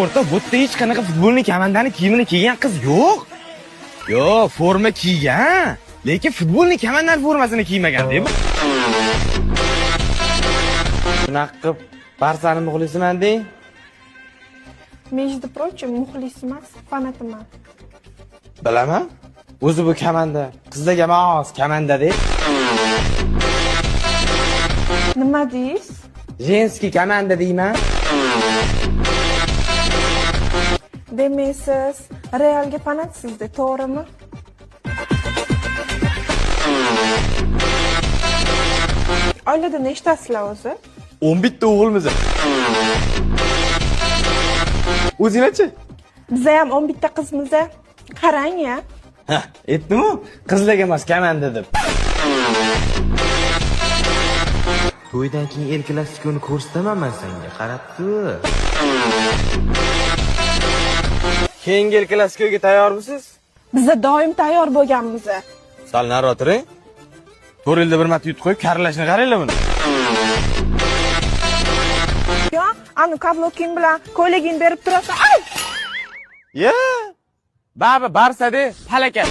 O'rta, bu yerda hech qanaqa futbolni komandani kiyimini kiygan qiz yo'q. Yo'q, forma kiygan, lekin futbolni komandani formasini kiymagan deb. Shunaqa qilib Barsani muxlisiman deng. Между прочим, muxlis emas, fanatiman. Bilaman. O'zi bu komanda qizlarga mos komanda deb. Nima deysiz? Женский komanda deyman. Demak, siz Realga fanatsizda, to'g'rimi? Oilada nechtasizlar o'zi? 11 ta o'g'ilmiz. O'zinglarchi? Biza ham 11 ta qizmiz. Qarang-a. Ha, aytdim-ku, qizlarga mos komanda deb. To'ydan keyin El Klasikoni ko'rsataman men senga, qarab tur. Keyingi El Klasikoga tayyormisiz? Biza doim tayyor bo'lganmiz. Sal nari o'tiring. 4 yilda bir marta yutib qo'yib, karlashni qaranglar buni. Yo, anu kabloking bilan ko'ylagingni berib turasan. Ay! Ya! Baba Barsa de palakat.